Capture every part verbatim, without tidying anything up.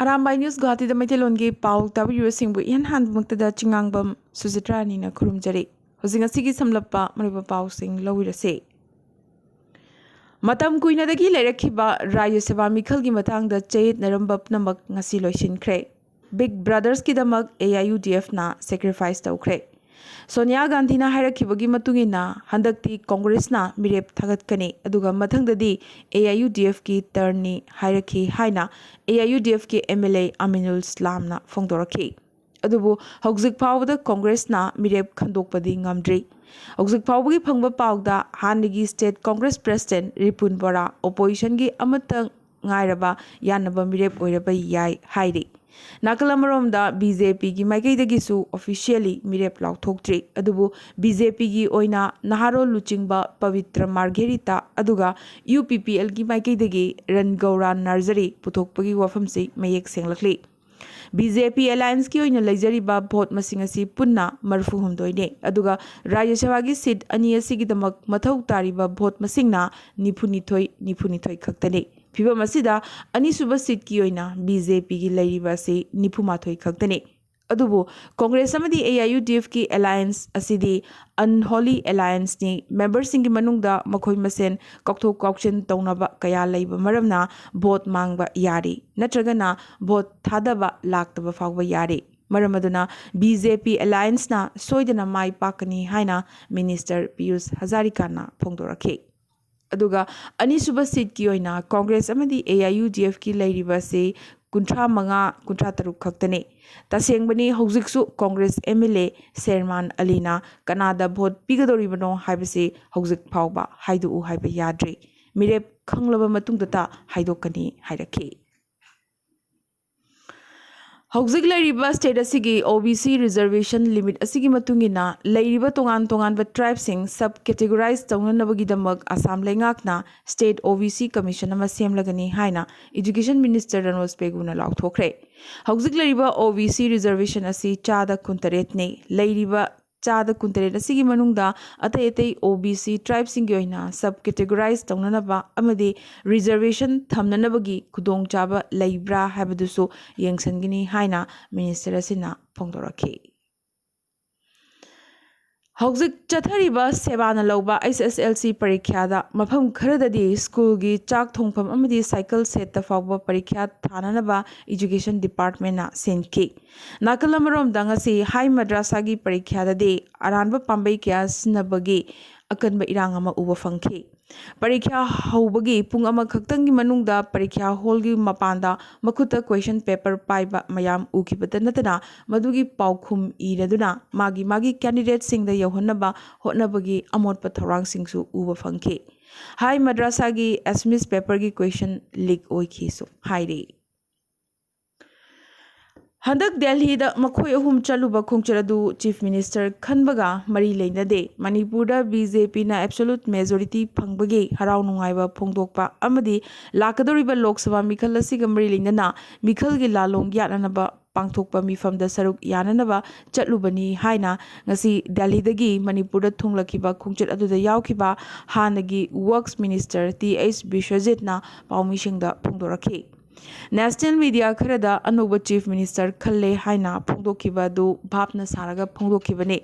Arambai news ꯒꯨꯋꯥꯍꯥꯇꯤꯗ ꯃꯩꯇꯩꯂꯣꯟꯒꯤ ꯄꯥꯎ ꯇꯥꯕꯤꯔꯤꯕꯁꯤꯡꯕꯨ ꯏꯍꯥꯟ ꯍꯥꯟꯕꯃꯛꯇꯗ ꯆꯤꯉꯥꯡꯕꯝ ꯁꯨꯖꯤꯇ꯭ꯔꯥꯅꯤꯅ ꯈꯨꯔꯨꯝꯖꯔꯤ꯫ ꯍꯧꯖꯤꯛ ꯉꯁꯤꯒꯤ ꯁꯝꯂꯞꯄ ꯃꯔꯨꯑꯣꯏꯕ ꯄꯥꯎꯁꯤꯡ ꯂꯧꯕꯤꯔꯁꯤ꯫ ꯃꯇꯝ ꯀꯨꯏꯅꯗꯒꯤ ꯂꯩꯔꯛꯈꯤꯕ ꯔꯥꯖ꯭ꯌ ꯁꯚꯥ ꯃꯤꯈꯜꯒꯤ ꯃꯇꯥꯡꯗ ꯆꯌꯦꯠꯅꯔꯝꯕ ꯄꯨꯝꯅꯃꯛ ꯉꯁꯤ ꯂꯣꯏꯁꯤꯟꯈ꯭ꯔꯦ꯫ ꯕꯤꯒ ꯕ꯭ꯔꯗꯔꯁꯀꯤꯗꯃꯛ ꯑꯦ ꯑꯥꯏ ꯌꯨ ꯗꯤ ꯑꯦꯐꯅ ꯁꯦꯀ꯭ꯔꯤꯐꯥꯏꯁ ꯇꯧꯈ꯭ꯔꯦ꯫ ꯁꯣꯅꯤꯌꯥ ꯒꯥꯟꯙꯤꯅ ꯍꯥꯏꯔꯛꯈꯤꯕꯒꯤ ꯃꯇꯨꯡ ꯏꯟꯅ ꯍꯟꯗꯛꯇꯤ ꯀꯣꯡꯒ꯭ꯔꯦꯁꯅ ꯃꯤꯔꯦꯞ ꯊꯥꯒꯠꯀꯅꯤ, ꯑꯗꯨꯒ ꯃꯊꯪꯗꯗꯤ ꯑꯦ ꯑꯥꯏ ꯌꯨ ꯗꯤ ꯑꯦꯐꯀꯤ ꯇꯔꯟꯅꯤ ꯍꯥꯏꯔꯛꯈꯤ ꯍꯥꯏꯅ ꯑꯦ ꯑꯥꯏ ꯌꯨ ꯗꯤ ꯑꯦꯐꯀꯤ ꯑꯦꯝ ꯑꯦꯜ ꯑꯦ ꯑꯃꯤꯅꯨꯜ ꯏꯁꯂꯥꯝꯅ ꯐꯣꯡꯗꯣꯔꯛꯈꯤ꯫ ꯑꯗꯨꯕꯨ ꯍꯧꯖꯤꯛ ꯐꯥꯎꯕꯗ ꯀꯣꯡꯒ꯭ꯔꯦꯁꯅ ꯃꯤꯔꯦꯞ ꯈꯟꯗꯣꯛꯄꯗꯤ ꯉꯝꯗ꯭ꯔꯤ꯫ ꯍꯧꯖꯤꯛ ꯐꯥꯎꯕꯒꯤ ꯐꯪꯕ ꯄꯥꯎꯗ ꯍꯥꯟꯅꯒꯤ ꯁ꯭ꯇꯦꯠ ꯀꯣꯡꯒ꯭ꯔꯦꯁ ꯄ꯭ꯔꯦꯁꯤꯗꯦꯟꯠ ꯔꯤꯄꯨꯟ ꯕꯣꯔꯥ ꯑꯣꯄꯣꯖꯤꯁꯟꯒꯤ ꯑꯃꯠꯇ ꯉꯥꯏꯔꯕ ꯌꯥꯅꯕ ꯃꯤꯔꯦꯞ ꯑꯣꯏꯔꯕ ꯌꯥꯏ ꯍꯥꯏꯔꯤ꯫ ꯅꯥꯀꯜ ꯑꯃꯔꯣꯝꯗ ꯕꯤ ꯖꯦ ꯄꯤꯒꯤ ꯃꯥꯏꯀꯩꯗꯒꯤꯁꯨ ꯑꯣꯐꯤꯁꯤꯌꯦꯜꯂꯤ ꯃꯤꯔꯦꯞ ꯂꯥꯎꯊꯣꯛꯇ꯭ꯔꯤ꯫ ꯑꯗꯨꯕꯨ ꯕꯤ ꯖꯦ ꯄꯤꯒꯤ ꯑꯣꯏꯅ ꯅꯍꯥꯔꯣꯜ ꯂꯨꯆꯤꯡꯕ ꯄꯕꯤꯇ꯭ꯔ ꯃꯥꯔꯘꯦꯔꯤꯇꯥ ꯑꯗꯨꯒ ꯌꯨ ꯄꯤ ꯄꯤ ꯑꯦꯜꯒꯤ ꯃꯥꯏꯀꯩꯗꯒꯤ ꯔꯟ ꯒꯧꯔꯥ ꯅꯔꯖꯔꯤ ꯄꯨꯊꯣꯛꯄꯒꯤ ꯋꯥꯐꯝꯁꯤ ꯃꯌꯦꯛ ꯁꯦꯡꯂꯛꯂꯤ꯫ ꯕꯤ ꯖꯦ ꯄꯤ ꯑꯦꯂꯥꯌꯟꯁꯀꯤ ꯑꯣꯏꯅ ꯂꯩꯖꯔꯤꯕ ꯚꯣꯠ ꯃꯁꯤꯡ ꯑꯁꯤ ꯄꯨꯟꯅ ꯃꯔꯤꯐꯨ ꯍꯨꯝꯗꯣꯏꯅꯤ, ꯑꯗꯨꯒ ꯔꯥꯖ꯭ꯌ ꯁꯚꯥꯒꯤ ꯁꯤꯠ ꯑꯅꯤ ꯑꯁꯤꯒꯤꯗꯃꯛ ꯃꯊꯧ ꯇꯥꯔꯤꯕ ꯚꯣꯠ ꯃꯁꯤꯡꯅ ꯅꯤꯐꯨꯅꯤꯊꯣꯏ, ꯅꯤꯐꯨꯅꯤꯊꯣꯏ ꯈꯛꯇꯅꯤ꯫ ꯐꯤꯚꯝ ꯑꯁꯤꯗ ꯑꯅꯤꯁꯨꯕ ꯁꯤꯠꯀꯤ ꯑꯣꯏꯅ ꯕꯤ ꯖꯦ ꯄꯤꯒꯤ ꯂꯩꯔꯤꯕ ꯑꯁꯤ ꯅꯤꯐꯨꯃꯥꯊꯣꯏ ꯈꯛꯇꯅꯤ꯫ ꯑꯗꯨꯕꯨ ꯀꯣꯡꯒ꯭ꯔꯦꯁ ꯑꯃꯗꯤ ꯑꯦ ꯑꯥꯏ ꯌꯨ ꯗꯤ ꯑꯦꯐꯀꯤ ꯑꯦꯂꯥꯌꯟꯁ ꯑꯁꯤꯗꯤ ꯑꯟꯍꯣꯂꯤ ꯑꯦꯂꯥꯌꯟꯁꯅꯤ꯫ ꯃꯦꯝꯕꯔꯁꯤꯡꯒꯤ ꯃꯅꯨꯡꯗ ꯃꯈꯣꯏ ꯃꯁꯦꯟ ꯀꯥꯎꯊꯣꯛ ꯀꯥꯎꯁꯤꯟ ꯇꯧꯅꯕ ꯀꯌꯥ ꯂꯩꯕ ꯃꯔꯝꯅ ꯚꯣꯠ ꯃꯥꯡꯕ ꯌꯥꯔꯤ, ꯅꯠꯇ꯭ꯔꯒꯅ ꯚꯣꯠ ꯊꯥꯗꯕ ꯂꯥꯛꯇꯕ ꯐꯥꯎꯕ ꯌꯥꯔꯤ꯫ ꯃꯔꯝ ꯑꯗꯨꯅ ꯕꯤ ꯖꯦ ꯄꯤ ꯑꯦꯂꯥꯌꯟꯁꯅ ꯁꯣꯏꯗꯅ ꯃꯥꯏ ꯄꯥꯛꯀꯅꯤ ꯍꯥꯏꯅ ꯃꯤꯅꯤꯁꯇꯔ ꯄꯤꯌꯨꯁ ꯍꯖꯥꯔꯤꯀꯥꯅ ꯐꯣꯡꯗꯣꯔꯛꯈꯤ꯫ ꯑꯗꯨꯒ ꯑꯅꯤꯁꯨꯕ ꯁꯤꯠꯀꯤ ꯑꯣꯏꯅ ꯀꯣꯡꯒ꯭ꯔꯦꯁ ꯑꯃꯗꯤ ꯑꯦ ꯑꯥꯏ ꯌꯨ ꯗꯤ ꯑꯦꯐꯀꯤ ꯂꯩꯔꯤꯕ ꯑꯁꯤ ꯀꯨꯟꯊ꯭ꯔꯥ ꯃꯉꯥ, ꯀꯨꯟꯊ꯭ꯔꯥ ꯇꯔꯨꯛ ꯈꯛꯇꯅꯤ꯫ ꯇꯁꯦꯡꯕꯅꯤ, ꯍꯧꯖꯤꯛꯁꯨ ꯀꯣꯡꯒ꯭ꯔꯦꯁ ꯑꯦꯝ ꯑꯦꯜ ꯑꯦ ꯁꯦꯔꯃꯥꯟ ꯑꯂꯤꯅ ꯀꯅꯥꯗ ꯚꯣꯠ ꯄꯤꯒꯗꯧꯔꯤꯕꯅꯣ ꯍꯥꯏꯕꯁꯤ ꯍꯧꯖꯤꯛ ꯐꯥꯎꯕ ꯍꯥꯏꯗꯣꯛꯎ ꯍꯥꯏꯕ ꯌꯥꯗ꯭ꯔꯤ꯫ ꯃꯤꯔꯦꯞ ꯈꯪꯂꯕ ꯃꯇꯨꯡꯗꯇ ꯍꯥꯏꯗꯣꯛꯀꯅꯤ ꯍꯥꯏꯔꯛꯈꯤ꯫ ꯍꯧꯖꯤꯛ ꯂꯩꯔꯤꯕ ꯁ꯭ꯇꯦꯠ ꯑꯁꯤꯒꯤ ꯑꯣ ꯕꯤ ꯁꯤ ꯔꯤꯖꯔꯕꯦꯁꯟ ꯂꯤꯃꯤꯠ ꯑꯁꯤꯒꯤ ꯃꯇꯨꯡ ꯏꯟꯅ ꯂꯩꯔꯤꯕ ꯇꯣꯉꯥꯟ ꯇꯣꯉꯥꯟꯕ ꯇ꯭ꯔꯥꯏꯕꯁꯤꯡ ꯁꯕ ꯀꯦꯇꯦꯒꯣꯔꯥꯏꯖ ꯇꯧꯅꯅꯕꯒꯤꯗꯃꯛ ꯑꯁꯥꯝ ꯂꯩꯉꯥꯛꯅ ꯁ꯭ꯇꯦꯠ ꯑꯣ ꯕꯤ ꯁꯤ ꯀꯃꯤꯁꯟ ꯑꯃ ꯁꯦꯝꯂꯒꯅꯤ ꯍꯥꯏꯅ ꯏꯗꯨꯀꯦꯁꯟ ꯃꯤꯅꯤꯁꯇꯔ ꯔꯅꯣꯖ ꯄꯦꯒꯨꯅ ꯂꯥꯎꯊꯣꯛꯈ꯭ꯔꯦ꯫ ꯍꯧꯖꯤꯛ ꯂꯩꯔꯤꯕ ꯑꯣ ꯕꯤ ꯁꯤ ꯔꯤꯖꯔꯕꯦꯁꯟ ꯑꯁꯤ ꯆꯥꯗ ꯀꯨꯟꯇꯔꯦꯠꯅꯤ꯫ ꯂꯩꯔꯤꯕ ꯆꯥꯗ ꯀꯨꯟꯇꯔꯦꯠ ꯑꯁꯤꯒꯤ ꯃꯅꯨꯡꯗ ꯑꯇꯩ ꯑꯇꯩ OBC tribeꯁꯤꯡꯒꯤ ꯑꯣꯏꯅ sub categorize ꯇꯧꯅꯅꯕ ꯑꯃꯗꯤ reservation ꯊꯝꯅꯅꯕꯒꯤ ꯈꯨꯗꯣꯡꯆꯥꯕ ꯂꯩꯕ꯭ꯔꯥ ꯍꯥꯏꯕꯗꯨꯁꯨ ꯌꯦꯡꯁꯤꯟꯒꯅꯤ ꯍꯥꯏꯅ minister ꯑꯁꯤꯅ ꯐꯣꯡꯗꯣꯔꯛꯈꯤ꯫ ꯍꯧꯖꯤꯛ ꯆꯠꯊꯔꯤꯕ ꯁꯦꯕꯥꯅ ꯂꯧꯕ HSLC ꯄꯔꯤꯈ꯭ꯌꯥꯗ ꯃꯐꯝ ꯈꯔꯗꯗꯤ ꯁ꯭ꯀꯨꯜꯒꯤ ꯆꯥꯛ ꯊꯣꯡꯐꯝ ꯑꯃꯗꯤ cycle setꯇ ꯐꯥꯎꯕ ꯄꯔꯤꯈ꯭ꯌꯥ ꯊꯥꯅꯅꯕ education departmentꯅ ꯁꯤꯟꯈꯤ꯫ ꯅꯥꯀꯜ ꯑꯃꯔꯣꯝꯗ ꯉꯁꯤ ꯍꯥꯏ ꯃꯗ꯭ꯔꯥꯁꯥꯒꯤ ꯄꯔꯤꯈ꯭ꯌꯥꯗꯗꯤ ꯑꯔꯥꯟꯕ ꯄꯥꯝꯕꯩ ꯀꯌꯥ ꯁꯤꯖꯤꯟꯅꯕꯒꯤ ꯑꯀꯟꯕ ꯏꯔꯥꯡ ꯑꯃ ꯎꯕ ꯐꯪꯈꯤ꯫ ꯄꯔꯤꯈ꯭ꯌꯥ ꯍꯧꯕꯒꯤ ꯄꯨꯡ ꯑꯃꯈꯛꯇꯪꯒꯤ ꯃꯅꯨꯡꯗ ꯄꯔꯤꯈ꯭ꯌꯥ hallꯒꯤ ꯃꯄꯥꯟꯗ ꯃꯈꯨꯠꯇ question paper ꯄꯥꯏꯕ ꯃꯌꯥꯝ ꯎꯈꯤꯕꯇ ꯅꯠꯇꯅ ꯃꯗꯨꯒꯤ ꯄꯥꯎꯈꯨꯝ ꯏꯔꯗꯨꯅ ꯃꯥꯒꯤ ꯃꯥꯒꯤ candidateꯁꯤꯡꯗ ꯌꯧꯍꯟꯅꯕ ꯍꯣꯠꯅꯕꯒꯤ ꯑꯃꯣꯠꯄ ꯊꯧꯔꯥꯡꯁꯤꯡꯁꯨ ꯎꯕ ꯐꯪꯈꯤ꯫ ꯍꯥꯏ ꯃꯗ꯭ꯔꯥꯁꯥꯒꯤ Assamese paperꯒꯤ question leak ꯑꯣꯏꯈꯤꯁꯨ ꯍꯥꯏꯔꯤ꯫ ꯍꯟꯗꯛ ꯗꯦꯜꯍꯤꯗ ꯃꯈꯣꯏ ꯑꯍꯨꯝ ꯆꯠꯂꯨꯕ ꯈꯣꯡꯆꯠ ꯑꯗꯨ Chief Minister ꯈꯟꯕꯒ ꯃꯔꯤ ꯂꯩꯅꯗꯦ꯫ ꯃꯅꯤꯄꯨꯔꯗ BJPꯅ absolute majority ꯐꯪꯕꯒꯤ ꯍꯔꯥꯎ ꯅꯨꯡꯉꯥꯏꯕ ꯐꯣꯡꯗꯣꯛꯄ ꯑꯃꯗꯤ ꯂꯥꯛꯀꯗꯧꯔꯤꯕ ꯂꯣꯛ ꯁꯚꯥ ꯃꯤꯈꯜ ꯑꯁꯤꯒ ꯃꯔꯤ ꯂꯩꯅꯅ ꯃꯤꯈꯜꯒꯤ ꯂꯥꯂꯣꯡ ꯌꯥꯠꯅꯅꯕ ꯄꯥꯡꯊꯣꯛꯄ ꯃꯤꯐꯝꯗ ꯁꯔꯨꯛ ꯌꯥꯅꯅꯕ ꯆꯠꯂꯨꯕꯅꯤ ꯍꯥꯏꯅ ꯉꯁꯤ ꯗꯦꯜꯍꯤꯗꯒꯤ ꯃꯅꯤꯄꯨꯔꯗ ꯊꯨꯡꯂꯛꯈꯤꯕ ꯈꯣꯡꯆꯠ ꯑꯗꯨꯗ ꯌꯥꯎꯈꯤꯕ ꯍꯥꯟꯅꯒꯤ Works Minister Th ꯕꯤꯁ꯭ꯋꯖꯤꯠꯅ ꯄꯥꯎꯃꯤꯁꯤꯡꯗ ꯐꯣꯡꯗꯣꯔꯛꯈꯤ꯫ National media ꯈꯔꯗ ꯑꯅꯧꯕ Chief Minister ꯈꯜꯂꯦ ꯍꯥꯏꯅ ꯐꯣꯡꯗꯣꯛꯈꯤꯕ ꯑꯗꯨ ꯚꯥꯞꯅ ꯁꯥꯔꯒ ꯐꯣꯡꯗꯣꯛꯈꯤꯕꯅꯤ꯫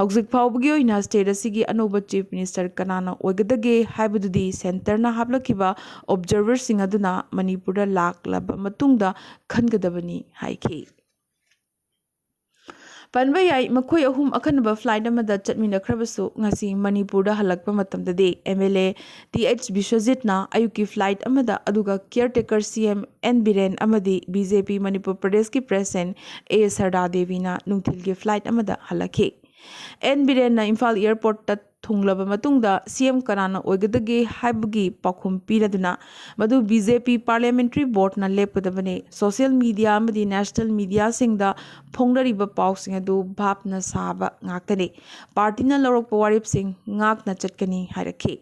ꯍꯧꯖꯤꯛ ꯐꯥꯎꯕꯒꯤ ꯑꯣꯏꯅ state ꯑꯁꯤꯒꯤ ꯑꯅꯧꯕ Chief Minister ꯀꯅꯥꯅ ꯑꯣꯏꯒꯗꯒꯦ ꯍꯥꯏꯕꯗꯨꯗꯤ centreꯅ ꯍꯥꯞꯂꯛꯈꯤꯕ observerꯁꯤꯡ ꯑꯗꯨꯅ ꯃꯅꯤꯄꯨꯔꯗ ꯂꯥꯛꯂꯕ ꯃꯇꯨꯡꯗ ꯈꯟꯒꯗꯕꯅꯤ ꯍꯥꯏꯈꯤ꯫ ꯄꯟꯕ ꯌꯥꯏ, ꯃꯈꯣꯏ ꯑꯍꯨꯝ ꯑꯈꯟꯅꯕ flight ꯑꯃꯗ ꯆꯠꯃꯤꯟꯅꯈ꯭ꯔꯕꯁꯨ ꯉꯁꯤ ꯃꯅꯤꯄꯨꯔꯗ ꯍꯜꯂꯛꯄ ꯃꯇꯝꯗꯗꯤ MLA Th ꯕꯤꯁ꯭ꯋꯖꯤꯠꯅ ꯑꯌꯨꯛꯀꯤ flight ꯑꯃꯗ, ꯑꯗꯨꯒ caretaker CM N ꯕꯤꯔꯦꯟ ꯑꯃꯗꯤ BJP ꯃꯅꯤꯄꯨꯔ ꯄ꯭ꯔꯗꯦꯁꯀꯤ President A ꯁꯔꯗꯥ ꯗꯦꯕꯤꯅ ꯅꯨꯡꯊꯤꯜꯒꯤ flight ꯑꯃꯗ ꯍꯜꯂꯛꯈꯤ꯫ N ꯕꯤꯔꯦꯟꯅ ꯏꯝꯐꯥꯜ airportꯇ ꯊꯨꯡꯂꯕ ꯃꯇꯨꯡꯗ CM ꯀꯅꯥꯅ ꯑꯣꯏꯒꯗꯒꯦ ꯍꯥꯏꯕꯒꯤ ꯄꯥꯎꯈꯨꯝ ꯄꯤꯔꯗꯨꯅ ꯃꯗꯨ BJP parliamentary boardꯅ ꯂꯦꯞꯀꯗꯕꯅꯤ꯫ Social media ꯑꯃꯗꯤ national mediaꯁꯤꯡꯗ ꯐꯣꯡꯅꯔꯤꯕ ꯄꯥꯎꯁꯤꯡ ꯑꯗꯨ ꯚꯥꯞꯅ ꯁꯥꯕ ꯉꯥꯛꯇꯅꯤ꯫ Partyꯅ ꯂꯧꯔꯛꯄ ꯋꯥꯔꯦꯞꯁꯤꯡ ꯉꯥꯛꯅ ꯆꯠꯀꯅꯤ ꯍꯥꯏꯔꯛꯈꯤ꯫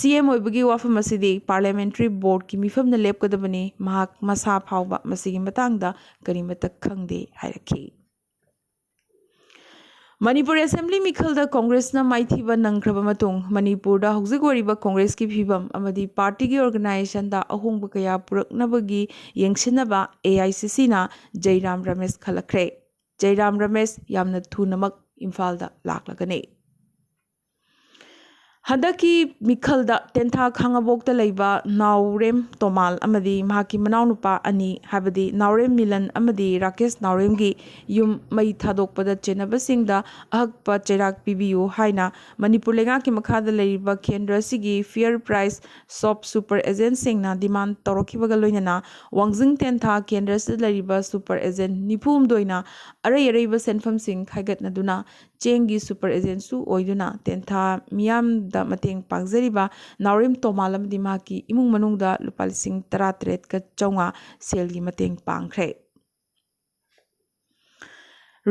CM ꯑꯣꯏꯕꯒꯤ ꯋꯥꯐꯝ ꯑꯁꯤꯗꯤ parliamentary boardꯀꯤ ꯃꯤꯐꯝꯅ ꯂꯦꯞꯀꯗꯕꯅꯤ꯫ ꯃꯍꯥꯛ ꯃꯁꯥ ꯐꯥꯎꯕ ꯃꯁꯤꯒꯤ ꯃꯇꯥꯡꯗ ꯀꯔꯤꯃꯠꯇ ꯈꯪꯗꯦ ꯍꯥꯏꯔꯛꯈꯤ꯫ ꯃꯅꯤꯄꯨꯔ ꯑꯦꯁꯦꯝꯕ꯭ꯂꯤ ꯃꯤꯈꯜꯗ ꯀꯣꯡꯒ꯭ꯔꯦꯁꯅ ꯃꯥꯏꯊꯤꯕ ꯅꯪꯈ꯭ꯔꯕ ꯃꯇꯨꯡ, ꯃꯅꯤꯄꯨꯔꯗ ꯍꯧꯖꯤꯛ ꯑꯣꯏꯔꯤꯕ ꯀꯣꯡꯒ꯭ꯔꯦꯁꯀꯤ ꯐꯤꯕꯝ ꯑꯃꯗꯤ ꯄꯥꯔꯇꯤꯒꯤ ꯑꯣꯔꯒꯅꯥꯏꯖꯦꯁꯟꯗ ꯑꯍꯣꯡꯕ ꯀꯌꯥ ꯄꯨꯔꯛꯅꯕꯒꯤ ꯌꯦꯡꯁꯤꯟꯅꯕ ꯑꯦ ꯑꯥꯏ ꯁꯤ ꯁꯤꯅ ꯖꯩꯔꯥꯝ ꯔꯃꯦꯁ ꯈꯜꯂꯛꯈ꯭ꯔꯦ꯫ ꯖꯩꯔꯥꯝ ꯔꯃꯦꯁ ꯌꯥꯝꯅ ꯊꯨꯅꯃꯛ ꯏꯝꯐꯥꯜꯗ ꯂꯥꯛꯂꯒꯅꯤ꯫ ꯍꯟꯗꯛꯀꯤ ꯃꯤꯈꯜꯗ ꯇꯦꯟꯊꯥ ꯈꯥꯉꯕꯣꯛꯇ ꯂꯩꯕ ꯅꯥꯎꯔꯦꯝ ꯇꯣꯃꯥꯜ ꯑꯃꯗꯤ ꯃꯍꯥꯛꯀꯤ ꯃꯅꯥꯎꯅꯨꯄꯥ ꯑꯅꯤ, ꯍꯥꯏꯕꯗꯤ ꯅꯥꯎꯔꯦꯝ ꯃꯤꯂꯟ ꯑꯃꯗꯤ ꯔꯥꯀꯦꯁ ꯅꯥꯎꯔꯦꯝꯒꯤ ꯌꯨꯝ ꯃꯩ ꯊꯥꯗꯣꯛꯄꯗ ꯆꯦꯟꯅꯕꯁꯤꯡꯗ ꯑꯍꯛꯄ ꯆꯩꯔꯥꯛ ꯄꯤꯕꯤꯌꯨ ꯍꯥꯏꯅ ꯃꯅꯤꯄꯨꯔ ꯂꯩꯉꯥꯛꯀꯤ ꯃꯈꯥꯗ ꯂꯩꯔꯤꯕ ꯀꯦꯟꯗ꯭ꯔ ꯑꯁꯤꯒꯤ ꯐꯤꯌꯔ ꯄ꯭ꯔꯥꯏꯁ ꯁꯣꯞ ꯁꯨꯄꯔ ꯑꯦꯖꯦꯟꯁꯤꯡꯅ ꯗꯤꯃꯥꯟ ꯇꯧꯔꯛꯈꯤꯕꯒ ꯂꯣꯏꯅꯅ, ꯋꯥꯡꯖꯤꯡ ꯇꯦꯟꯊꯥ ꯀꯦꯟꯗ꯭ꯔ ꯑꯁꯤꯗ ꯂꯩꯔꯤꯕ ꯁꯨꯄꯔ ꯑꯦꯖꯦꯟ ꯅꯤꯐꯨ ꯍꯨꯝꯗꯣꯏꯅ ꯑꯔꯩ ꯑꯔꯩꯕ ꯁꯦꯟꯐꯝꯁꯤꯡ ꯈꯥꯏꯒꯠꯅꯗꯨꯅ ꯆꯦꯡꯒꯤ ꯁꯨꯄꯔ ꯑꯦꯖꯦꯟꯁꯨ ꯑꯣꯏꯗꯨꯅ ꯇꯦꯟꯊꯥ ꯃꯤꯌꯥꯝꯗ ꯃꯇꯦꯡ ꯄꯥꯡꯖꯔꯤꯕ ꯅꯥꯎꯔꯦꯝ ꯇꯣꯃꯥꯜ ꯑꯃꯗꯤ ꯃꯍꯥꯛꯀꯤ ꯏꯃꯨꯡ ꯃꯅꯨꯡꯗ ꯂꯨꯄꯥ ꯂꯤꯁꯤꯡ ꯇꯔꯥꯇꯔꯦꯠꯀ ꯆꯥꯝꯃꯉꯥ ꯁꯦꯜꯒꯤ ꯃꯇꯦꯡ ꯄꯥꯡꯈ꯭ꯔꯦ꯫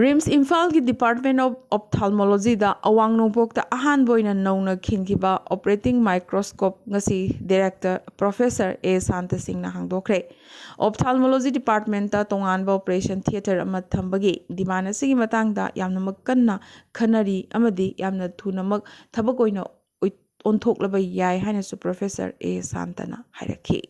ꯔꯤꯝꯁ ꯏꯝꯐꯥꯜꯒꯤ Department of Ophthalmology ꯗ ꯑꯋꯥꯡ ꯅꯣꯡꯄꯣꯛꯇ ꯑꯍꯥꯟꯕ ꯑꯣꯏꯅ ꯅꯧꯅ ꯈꯤꯟꯈꯤꯕ ꯑꯣꯄꯔꯦꯇꯤꯡ ꯃꯥꯏꯀ꯭ꯔꯣꯁꯀꯣꯞ ꯉꯁꯤ ꯗꯥꯏꯔꯦꯛꯇꯔ ꯄ꯭ꯔꯣꯐꯦꯁꯔ ꯑꯦ ꯁꯥꯟꯇ ꯁꯤꯡꯅ ꯍꯥꯡꯗꯣꯛꯈ꯭ꯔꯦ꯫ Ophthalmology Department ꯇ ꯇꯣꯉꯥꯟꯕ ꯑꯣꯄꯔꯦꯁꯟ ꯊꯤꯌꯦꯇꯔ ꯑꯃ ꯊꯝꯕꯒꯤ ꯗꯤꯃꯥꯟ ꯑꯁꯤꯒꯤ ꯃꯇꯥꯡꯗ ꯌꯥꯝꯅꯃꯛ ꯀꯟꯅ ꯈꯟꯅꯔꯤ ꯑꯃꯗꯤ ꯌꯥꯝꯅ ꯊꯨꯅꯃꯛ ꯊꯕꯛ ꯑꯣꯏꯅ ꯑꯣꯏ-, ꯑꯣꯟꯊꯣꯛꯂꯕ ꯌꯥꯏ ꯍꯥꯏꯅꯁꯨ ꯄ꯭ꯔꯣꯐꯦꯁꯔ ꯑꯦ ꯁꯥꯟꯇꯅ ꯍꯥꯏꯔꯛꯈꯤ꯫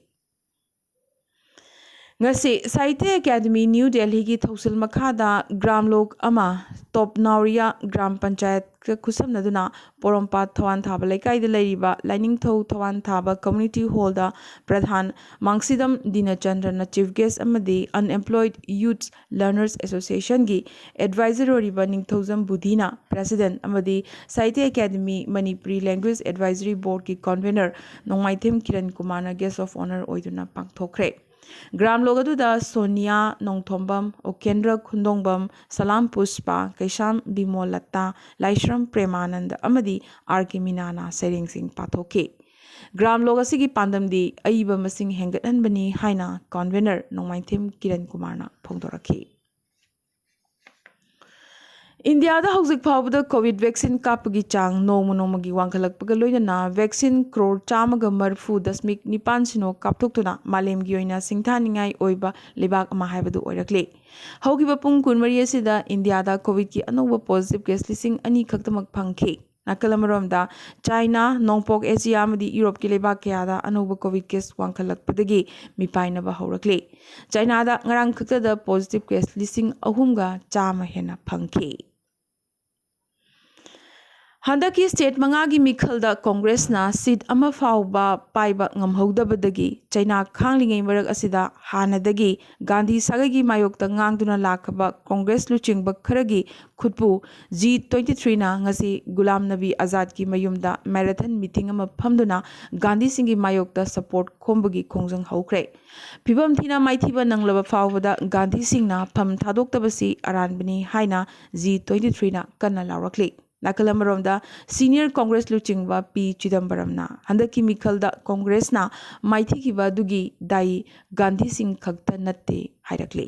ꯉꯁꯤ ꯁꯥꯍꯤꯇ꯭ꯌ ꯑꯦꯀꯥꯗꯃꯤ ꯅ꯭ꯌꯨ ꯗꯦꯜꯍꯤꯒꯤ ꯊꯧꯁꯤꯜ ꯃꯈꯥꯗ ꯒ꯭ꯔꯥꯝꯂꯣꯛ ꯑꯃ, ꯇꯣꯞ ꯅꯥꯎꯔꯤꯌꯥ ꯒ꯭ꯔꯥꯝ ꯄꯟꯆꯥꯌꯠꯀ ꯈꯨꯠꯁꯝꯅꯗꯨꯅ ꯄꯣꯔꯣꯝꯄꯥꯠ ꯊꯋꯥꯟ ꯊꯥꯕ ꯂꯩꯀꯥꯏꯗ ꯂꯩꯔꯤꯕ ꯂꯥꯏꯅꯤꯡꯊꯧ ꯊꯋꯥꯟ ꯊꯥꯕ ꯀꯝꯃ꯭ꯌꯨꯅꯤꯇꯤ ꯍꯣꯜꯗ ꯄ꯭ꯔꯙꯥꯟ ꯃꯥꯡꯁꯤꯗꯝ ꯗꯤꯅꯆꯟꯗ꯭ꯔꯅ ꯆꯤꯐ ꯒꯦꯁ ꯑꯃꯗꯤ Unemployed Youth Learners Association ꯒꯤ ꯑꯦꯗꯚꯥꯏꯖꯔ ꯑꯣꯏꯔꯤꯕ ꯅꯤꯡꯊꯧꯖꯝ ꯕꯨꯙꯤꯅ ꯄ꯭ꯔꯦꯁꯤꯗꯦꯟꯠ ꯑꯃꯗꯤ Sahitya academy Manipuri language advisory ꯕꯣꯔꯗꯀꯤ ꯀꯟꯚꯦꯅꯔ ꯅꯣꯡꯃꯥꯏꯊꯦꯝ ꯀꯤꯔꯟ ꯀꯨꯃꯥꯔꯅ ꯒꯦꯁ ꯑꯣꯐ ꯑꯣꯅꯔ ꯑꯣꯏꯗꯨꯅ ꯄꯥꯡꯊꯣꯛꯈ꯭ꯔꯦ꯫ ꯒ꯭ꯔꯥꯝꯂꯣꯛ ꯑꯗꯨꯗ ꯁꯣꯅꯤꯌꯥ ꯅꯣꯡꯊꯣꯝꯕꯝ, ꯎꯀꯦꯟꯗ꯭ꯔ ꯈꯨꯟꯗꯣꯡꯕꯝ, ꯁꯂꯥꯝ ꯄꯨꯁꯄꯥ, ꯀꯩꯁꯥꯝ ꯕꯤꯃꯣꯜ ꯂꯇꯥ, ꯂꯥꯏꯁ꯭ꯔꯝ ꯄ꯭ꯔꯦꯃꯥꯅꯟꯗ ꯑꯃꯗꯤ ꯑꯥꯔ ꯀꯦ ꯃꯤꯅꯥꯅ ꯁꯩꯔꯦꯡꯁꯤꯡ ꯄꯥꯊꯣꯛꯈꯤ꯫ ꯒ꯭ꯔꯥꯝꯂꯣꯛ ꯑꯁꯤꯒꯤ ꯄꯥꯟꯗꯝꯗꯤ ꯑꯏꯕ ꯃꯁꯤꯡ ꯍꯦꯟꯒꯠꯍꯟꯕꯅꯤ ꯍꯥꯏꯅ ꯀꯟꯚꯦꯅꯔ ꯅꯣꯡꯃꯥꯏꯊꯦꯝ ꯀꯤꯔꯟ ꯀꯨꯃꯥꯔꯅ ꯐꯣꯡꯗꯣꯔꯛꯈꯤ꯫ ꯏꯟꯗꯤꯌꯥꯗ ꯍꯧꯖꯤꯛ ꯐꯥꯎꯕꯗ ꯀꯣꯚꯤꯗ ꯚꯦꯛꯁꯤꯟ ꯀꯥꯞꯄꯒꯤ ꯆꯥꯡ ꯅꯣꯡꯃ ꯅꯣꯡꯃꯒꯤ ꯋꯥꯡꯈꯠꯂꯛꯄꯒ ꯂꯣꯏꯅꯅ ꯚꯦꯛꯁꯤꯟ ꯀ꯭ꯔꯣꯔ ꯆꯥꯝꯃꯒ ꯃꯔꯤꯐꯨ ꯗꯁꯃꯤꯛ ꯅꯤꯄꯥꯟ ꯁꯤꯅꯣ ꯀꯥꯞꯊꯣꯛꯇꯨꯅ ꯃꯥꯂꯦꯝꯒꯤ ꯑꯣꯏꯅ ꯁꯤꯡꯊꯥꯅꯤꯡꯉꯥꯏ ꯑꯣꯏꯕ ꯂꯩꯕꯥꯛ ꯑꯃ ꯍꯥꯏꯕꯗꯨ ꯑꯣꯏꯔꯛꯂꯦ꯫ ꯍꯧꯈꯤꯕ ꯄꯨꯡ ꯀꯨꯟꯃꯔꯤ ꯑꯁꯤꯗ ꯏꯟꯗꯤꯌꯥꯗ ꯀꯣꯚꯤꯗꯀꯤ ꯑꯅꯧꯕ ꯄꯣꯖꯤꯇꯤꯚ ꯀꯦꯁ ꯂꯤꯁꯤꯡ ꯑꯅꯤ ꯈꯛꯇꯃꯛ ꯐꯪꯈꯤ꯫ ꯅꯥꯀꯜ ꯑꯃꯔꯣꯝꯗ, ꯆꯥꯏꯅꯥ, ꯅꯣꯡꯄꯣꯛ ꯑꯦꯁꯤꯌꯥ ꯑꯃꯗꯤ ꯌꯨꯔꯣꯞꯀꯤ ꯂꯩꯕꯥꯛ ꯀꯌꯥꯗ ꯑꯅꯧꯕ ꯀꯣꯚꯤꯗ ꯀꯦꯁ ꯋꯥꯡꯈꯠꯂꯛꯄꯗꯒꯤ ꯃꯤꯄꯥꯏꯅꯕ ꯍꯧꯔꯛꯂꯦ꯫ ꯆꯥꯏꯅꯥꯗ ꯉꯔꯥꯡ ꯈꯛꯇꯗ ꯄꯣꯖꯤꯇꯤꯚ ꯀꯦꯁ ꯂꯤꯁꯤꯡ ꯑꯍꯨꯝꯒ ꯆꯥꯝꯃ ꯍꯦꯟꯅ ꯐꯪꯈꯤ꯫ ꯍꯟꯗꯛꯀꯤ ꯁ꯭ꯇꯦꯠ ꯃꯉꯥꯒꯤ ꯃꯤꯈꯜꯗ ꯀꯣꯡꯒ꯭ꯔꯦꯁꯅ ꯁꯤꯠ ꯑꯃ ꯐꯥꯎꯕ ꯄꯥꯏꯕ ꯉꯝꯍꯧꯗꯕꯗꯒꯤ ꯆꯩꯅꯥ ꯈꯥꯡꯂꯤꯉꯩ ꯃꯔꯛ ꯑꯁꯤꯗ ꯍꯥꯟꯅꯗꯒꯤ ꯒꯥꯟꯙꯤ ꯁꯥꯒꯩꯒꯤ ꯃꯥꯌꯣꯛꯇ ꯉꯥꯡꯗꯨꯅ ꯂꯥꯛꯈꯤꯕ ꯀꯣꯡꯒ꯭ꯔꯦꯁ ꯂꯨꯆꯤꯡꯕ ꯈꯔꯒꯤ ꯈꯨꯠꯄꯨ ꯖꯤ ꯇ꯭ꯋꯦꯟꯇꯤ ꯊ꯭ꯔꯤꯅ ꯉꯁꯤ ꯒꯨꯂꯥꯝ ꯅꯕꯤ ꯑꯖꯥꯗꯀꯤ ꯃꯌꯨꯝꯗ ꯃꯦꯔꯥꯊꯟ ꯃꯤꯇꯤꯡ ꯑꯃ ꯐꯝꯗꯨꯅ ꯒꯥꯟꯙꯤꯁꯤꯡꯒꯤ ꯃꯥꯌꯣꯛꯇ ꯁꯄꯣꯔꯠ ꯈꯣꯝꯕꯒꯤ ꯈꯣꯡꯖꯪ ꯍꯧꯈ꯭ꯔꯦ꯫ ꯐꯤꯕꯝ ꯊꯤꯅ ꯃꯥꯏꯊꯤꯕ ꯅꯪꯂꯕ ꯐꯥꯎꯕꯗ ꯒꯥꯟꯙꯤꯁꯤꯡꯅ ꯐꯝ ꯊꯥꯗꯣꯛꯇꯕꯁꯤ ꯑꯔꯥꯟꯕꯅꯤ ꯍꯥꯏꯅ ꯖꯤ ꯇ꯭ꯋꯦꯟꯇꯤ ꯊ꯭ꯔꯤꯅ ꯀꯟꯅ ꯂꯥꯎꯔꯛꯂꯤ꯫ ꯅꯥꯀꯜ ꯑꯃꯔꯣꯝꯗ, ꯁꯤꯅꯤꯌꯔ ꯀꯣꯡꯒ꯭ꯔꯦꯁ ꯂꯨꯆꯤꯡꯕ ꯄꯤ ꯆꯤꯗꯝꯕꯔꯝꯅ ꯍꯟꯗꯛꯀꯤ ꯃꯤꯈꯜꯗ ꯀꯣꯡꯒ꯭ꯔꯦꯁꯅ ꯃꯥꯏꯊꯤꯈꯤꯕ ꯑꯗꯨꯒꯤ ꯗꯥꯏ ꯒꯥꯟꯙꯤꯁꯤꯡ ꯈꯛꯇ ꯅꯠꯇꯦ ꯍꯥꯏꯔꯛꯂꯤ꯫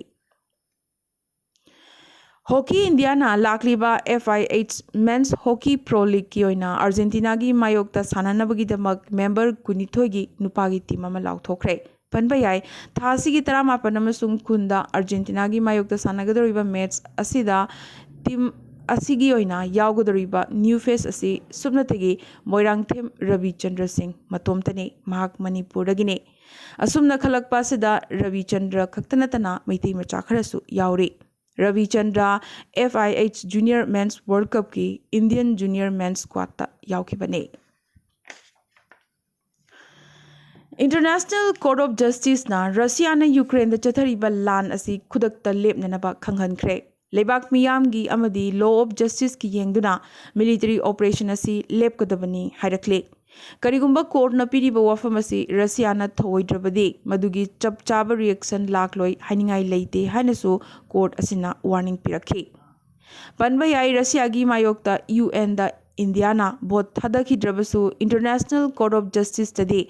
ꯍꯣꯀꯤ ꯏꯟꯗꯤꯌꯥꯅ ꯂꯥꯛꯂꯤꯕ F I H ꯃꯦꯟꯁ hockey pro ꯂꯤꯒꯀꯤ ꯑꯣꯏꯅ ꯑꯥꯔꯖꯦꯟꯇꯤꯅꯥꯒꯤ ꯃꯥꯌꯣꯛꯇ ꯁꯥꯟꯅꯅꯕꯒꯤꯗꯃꯛ ꯃꯦꯝꯕꯔ ꯀꯨꯟꯅꯤꯊꯣꯏꯒꯤ ꯅꯨꯄꯥꯒꯤ ꯇꯤꯝ ꯑꯃ ꯂꯥꯎꯊꯣꯛꯈ꯭ꯔꯦ꯫ ꯄꯟꯕ ꯌꯥꯏ, ꯊꯥ ꯑꯁꯤꯒꯤ ꯇꯔꯥꯃꯥꯄꯟ ꯑꯃꯁꯨꯡ ꯀꯨꯟꯗ ꯑꯥꯔꯖꯦꯟꯇꯤꯅꯥꯒꯤ ꯃꯥꯌꯣꯛꯇ ꯁꯥꯟꯅꯒꯗꯧꯔꯤꯕ ꯃꯦꯠꯆ ꯑꯁꯤꯗ ꯇꯤꯝ ꯑꯁꯤꯒꯤ ꯑꯣꯏꯅ ꯌꯥꯎꯒꯗꯧꯔꯤꯕ ꯅ꯭ꯌꯨ ꯐꯦꯁ ꯑꯁꯤ ꯁꯨꯞꯅꯇꯒꯤ ꯃꯣꯏꯔꯥꯡꯊꯦꯝ ꯔꯕꯤꯆꯟꯗ꯭ꯔ ꯁꯤꯡ ꯃꯇꯣꯝꯇꯅꯤ꯫ ꯃꯍꯥꯛ ꯃꯅꯤꯄꯨꯔꯗꯒꯤꯅꯤ꯫ ꯑꯁꯨꯝꯅ ꯈꯜꯂꯛꯄ ꯑꯁꯤꯗ ꯔꯕꯤꯆꯟꯗ꯭ꯔ ꯈꯛꯇ ꯅꯠꯇꯅ ꯃꯩꯇꯩ ꯃꯆꯥ ꯈꯔꯁꯨ ꯌꯥꯎꯔꯤ꯫ Rabichandra F I H junior men's world ꯀꯞꯀꯤ ꯏꯟꯗꯤꯌꯟ ꯖꯨꯅꯤꯌꯔ ꯃꯦꯟꯁ ꯁ꯭ꯀ꯭ꯋꯥꯗꯇ ꯌꯥꯎꯈꯤꯕꯅꯤ꯫ ꯏꯟꯇꯔꯅꯦꯁꯅꯦꯜ ꯀꯣꯔꯠ ꯑꯣꯐ ꯖꯁꯇꯤꯁꯅ ꯔꯁꯤꯌꯥꯅ ꯌꯨꯀ꯭ꯔꯦꯟꯗ ꯆꯠꯊꯔꯤꯕ ꯂꯥꯟ ꯑꯁꯤ ꯈꯨꯗꯛꯇ ꯂꯦꯞꯅꯅꯕ ꯈꯪꯍꯟꯈ꯭ꯔꯦ꯫ ꯂꯩꯕꯥꯛ ꯃꯤꯌꯥꯝꯒꯤ ꯑꯃꯗꯤ ꯂꯣ ꯑꯣꯐ ꯖꯁꯇꯤꯁꯀꯤ ꯌꯦꯡꯗꯨꯅ ꯃꯤꯂꯤꯇꯔꯤ ꯑꯣꯄꯔꯦꯁꯟ ꯑꯁꯤ ꯂꯦꯞꯀꯗꯕꯅꯤ ꯍꯥꯏꯔꯛꯂꯤ꯫ ꯀꯔꯤꯒꯨꯝꯕ ꯀꯣꯔꯠꯅ ꯄꯤꯔꯤꯕ ꯋꯥꯐꯝ ꯑꯁꯤ ꯔꯁꯤꯌꯥꯅ ꯊꯧꯑꯣꯏꯗ꯭ꯔꯕꯗꯤ ꯃꯗꯨꯒꯤ ꯆꯞ ꯆꯥꯕ ꯔꯤꯌꯦꯛꯁꯟ ꯂꯥꯛꯂꯣꯏ ꯍꯥꯏꯅꯤꯡꯉꯥꯏ ꯂꯩꯇꯦ ꯍꯥꯏꯅꯁꯨ ꯀꯣꯔꯠ ꯑꯁꯤꯅ ꯋꯥꯔꯅꯤꯡ ꯄꯤꯔꯛꯈꯤ꯫ ꯄꯟꯕ ꯌꯥꯏ, ꯔꯁꯤꯌꯥꯒꯤ ꯃꯥꯌꯣꯛꯇ ꯌꯨ ꯑꯦꯟꯗ ꯏꯟꯗꯤꯌꯥꯅ ꯚꯣꯠ ꯊꯥꯗꯈꯤꯗ꯭ꯔꯕꯁꯨ ꯏꯟꯇꯔꯅꯦꯁꯅꯦꯜ ꯀꯣꯔꯠ ꯑꯣꯐ ꯖꯁꯇꯤꯁꯇꯗꯤ